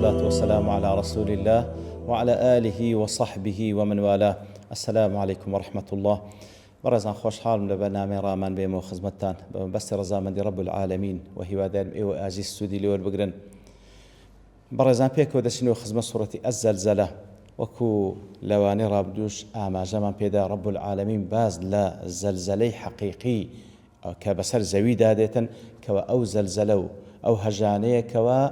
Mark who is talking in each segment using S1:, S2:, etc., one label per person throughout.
S1: والصلاة والسلام على رسول الله وعلى آله وصحبه ومن والاه السلام علیکم ورحمة الله بەڕێزان خۆشحاڵم لە بەرنامەی ڕامان بێمەوە خزمەتتان بە مەبەستی ڕەزامەندی رب العالمین و هیوادارم ئێوە ئازیز سوودی لێ وەربگرن بەڕێزان پێکەوە دەچینەوە خزمەت سوڕەتی الزلزلە وەکو لەوانەی ڕابردووش ئاماژەمان پێدا رب العالمین باس لە زەلزەلەی حەقیقی کە بەسەر زەویدا دێتن کەوا ئەو زەلزەلە و ئەو هەژانەیە کەوا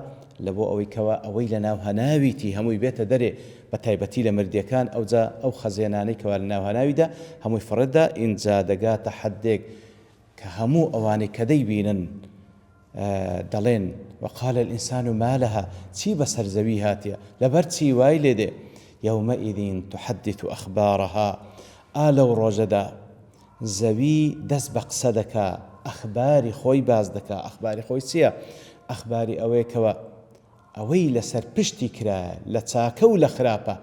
S1: لە بۆ ئەوەی کەوا ئەوەی لە ناو هەناویتی هەمووی بێتە دەرێ بە تایبەتی لە مردیەکان ئەوجا ئەو خەزێنانەی کەوا لە ناو هەناویدا هەمووی فڕێدا ئینجا دەگاتە حەدێک کە هەموو ئەوانەی کە دەیبینن دەڵێن، وقال الانسان ما لها، چی بەسەر زەوی هاتیە، لەبەر چی وای لێ دێ، یومئذ تحدث اخبارها، ئا لەو ڕۆژەدا زەوی دەست بە قسە دەکا، ئەخباری خۆی باس دەکا، ئەخباری خۆی چییە؟ ئەخباری ئەوەیە کەوا ئەوەی لەسەر پشتی کرایە لە چاکە و لە خراپە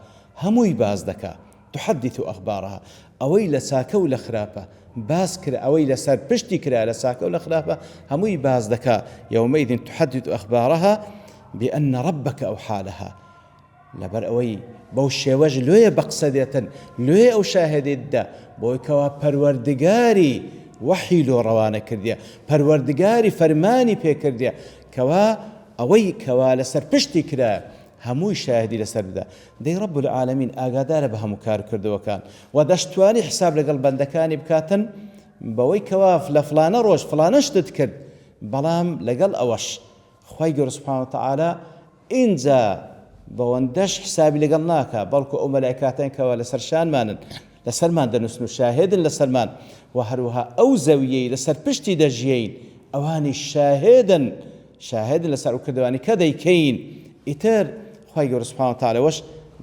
S1: هەمووی باس دەکا، تحدث اخبارها، ئەوەی لە چاکە و لە خراپە باس کرا، ئەوەی لەسەر پشتی کرایە لە چاکە و لە خراپە هەمووی باس دەکا، یومئذ تحدث اخبارها بان ربک اوحی لها، لەبەر ئەوەی بەو شێوەش لۆیە بە قسە دێتن، لۆیە ئەو شاهێدی ددا، بۆی کەوا پەروەردگاری وەحی لۆ ڕەوانە کردیە، پەروەردگاری فەرمانی پێ کردیە کەوا ئەوەی کەوا لەسەر پشتی کرایە هەمووی شاهێدی لەسەر بدا. دەی رب العالمین ئاگادارە بە هەموو کار و کردەوەکان و دەشتوانی حساب لەگەڵ بەندەکانی بکاتن بەوەی کەوا لە فڵانە ڕۆژ فڵانە شتت کرد، بەڵام لەگەڵ ئەوەش خوای گەورە سبحانە وتعالی ئینجا بەوەندەش حسابی لەگەڵ ناکا بەڵکو ئەو مەلائکاتەن کەوا لەسەر شانمانن لەسەرمان دەنووسن و شاهێدن لەسەرمان و هەروەها ئەو زەویەی لەسەر پشتی دەژیەین ئەوانیش شاهێدن شاهێدن لەسەر ئەو کردەوانەی کە دەیکەین ئیتر خوای گەورە سبحانە وتعالی ئەوەش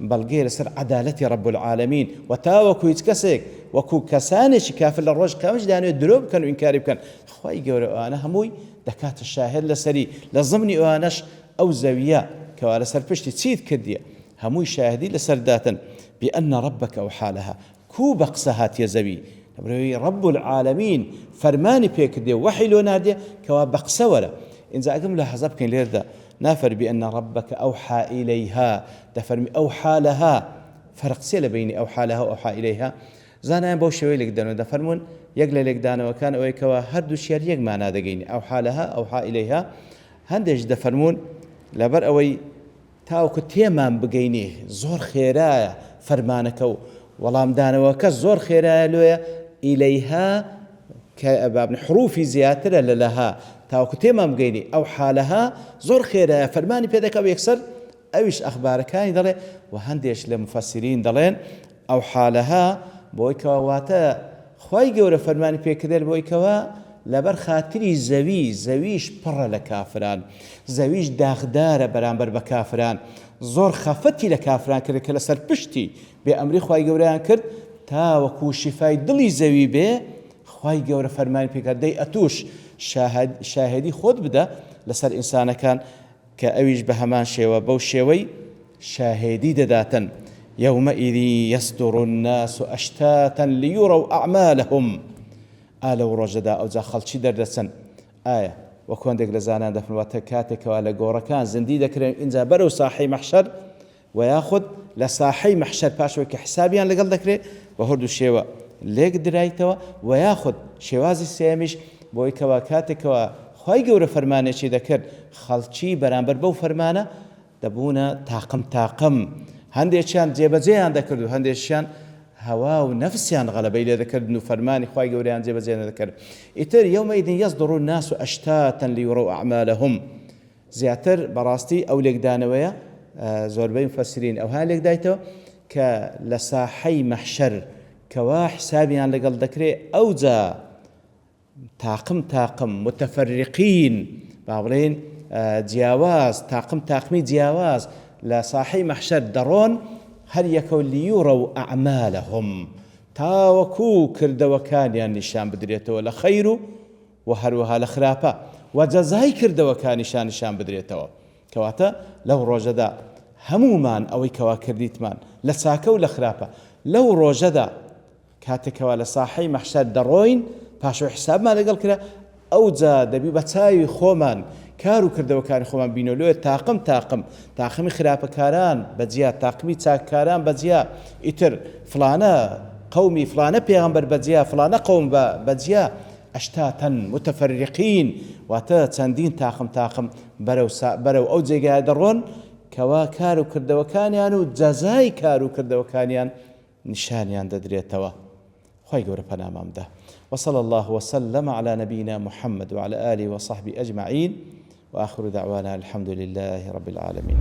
S1: بەڵگەیە لەسەر عەدالەتی رب العالمین و تاوەکو هیچ کەسێک وەکو کەسانێکی کافر لە ڕۆژ قیامەت دانوێت درۆ بکەن و ئینکاری بکەن خوای گەورە ئەوانە هەمووی دەکاتە شاهێد لەسەری لە زمنی ئەوانەش ئەو زەویە کەوا لەسەر پشتی چیت کردیە هەمووی شاهدی لەسەر داتن بأن ربک اوحی لها کو بە قسە هاتیە زەوی لەبەرئەوەی رب العالمین فەرمانی پێ کردیە وەحی لۆ ناردیە کەوا بە قسە وەرە ئینجا ئەگەر ملاحەزە بکەین لێردا نافەرمی بأن ربک اوحی الیها دەفەرمی اوحی لها فەرق چیە لە بەینی اوحی لها و اوحی الیها زانایان بەو شێوەیە لێکدەنەوە دەفەرموون یەک لە لێکدانەوەکان ئەوەیە کەوا هەردووکیان یەک مانا دەگەینێ اوحی لها اوحی الیها هەندێکیش دەفەرموون لەبەر ئەوەی تاوەکو تێمان بگەینێ زۆر خێرایە فەرمانەکە و وەڵامدانەوەکە زۆر خێرایە لۆیە ئیلەیها کە بابن حروفی زیاترە لە لەها تاوەکو تێمان بگەینی ئەو حالەها زۆر خێرایە فەرمانی پێ دەکا و یەکسەر ئەویش ئەخبارەکانی دەڵێ و هەندێش لە مفەسرین دەڵێن ئەو حالەها بۆی کەوا واتە خوای گەورە فەرمانی پێکردێت بۆی کەوا لەبەر خاتری زەوی زەویش پڕە لە کافران زەویش داخدارە بەرامبەر بە کافران زۆر خەفەتی لە کافران کرد کە لەسەر پشتی بێ ئەمری خوای گەورەیان کرد تاوەکو شیفای دڵی زەوی بێ خوای گەورە فەرمانی پێکرد دەی ئەتوش شاهدی خۆت بدە لەسەر ئینسانەکان کە ئەویش بە هەمان شێوە بەو شێوەی شاهێدی دەداتن، یومئذ یصدر الناس اشتاتا لیروا اعمالهم، ئا لەو ڕۆژەدا ئەوجا خەڵکی دەردەچن، ئایا وەک هەندێک لە زانایان دەفەرموون واتە کاتێک کەوا لە گۆڕەکان زیندی دەکرێن ئینجا بەرەو ساحەی مەحشەر وە یاخود لە ساحەی مەحشەر پاش ئەوەی کە حسابیان لەگەڵ دەکرێ بە هەردوو شێوە لێک درایتەوە وە یاخود شێوازی سێیەمیش بۆی کەوا کاتێک کەوا خوای گەورە فەرمانێکی دەکرد خەڵکی بەرامبەر بەو فەرمانە دەبوونە تاقم تاقم هەندێکیان جێبەجێیان دەکرد و هەندێکیان هەوا و نەفسیان غەلەبەی لێ دەکردن و فەرمانی خوای گەورەیان جێبەجێ نەدەکرد ئیتر یومئذ یصدر الناس اشتاتا لیروا اعمالهم زیاتر بەڕاستی ئەو لێکدانەوەیە زۆربەی مفسرین ئەوها لێکدایتەوە کە لە ساحەی مەحشەر کەوا حسابیان لەگەڵ دەکرێ ئەوجا تاقم تاقم متفرقین با بڵێین جیاواز تاقم تاقمی جیاواز لە ساحەی مەحشەر دەڕۆن هەر یەکەو لیوڕەو ئەعمالهم تاوەکو کردەوەکانیان نیشان بدرێتەوە لە خەیر و وە هەروەها لە خراپە، وە جەزای کردەوەکانیشان نیشان بدرێتەوە. کەواتە لەو ڕۆژەدا هەموومان ئەوەی کەوا کردیتمان لە چاکە و لە خراپە لەو ڕۆژەدا کاتێک کەوا لە ساحەی مەحشەر دەڕۆین پاش ئەوەی حسابمان لەگەڵ کرا. ئەوجا دەبی بە چاوی خۆمان کار و کردەوەکانی خۆمان بینەوە لۆیە تاقم تاقم تاقمی خراپەکاران بە جیا تاقمی چاککاران بە جیا ئیتر فڵانە قەومی فڵانە پێغەمبەر بە جیا فڵانە قەوم بە بە جیا اشتاتا متفرقین واتە چەندین تاقم تاقم بەرەو بەرەو ئەو جێگایە دەڕۆن کەوا کار و کردەوەکانیان و جەزای کار و کردەوەکانیان نیشانیان دەدرێتەوە خوای گەورە پەنامان بدە وصلی اللە وسلم علی نبینا محمد وعلی آله وصحبه اجمعین وآخر دعوانا الحمد لله رب العالمین.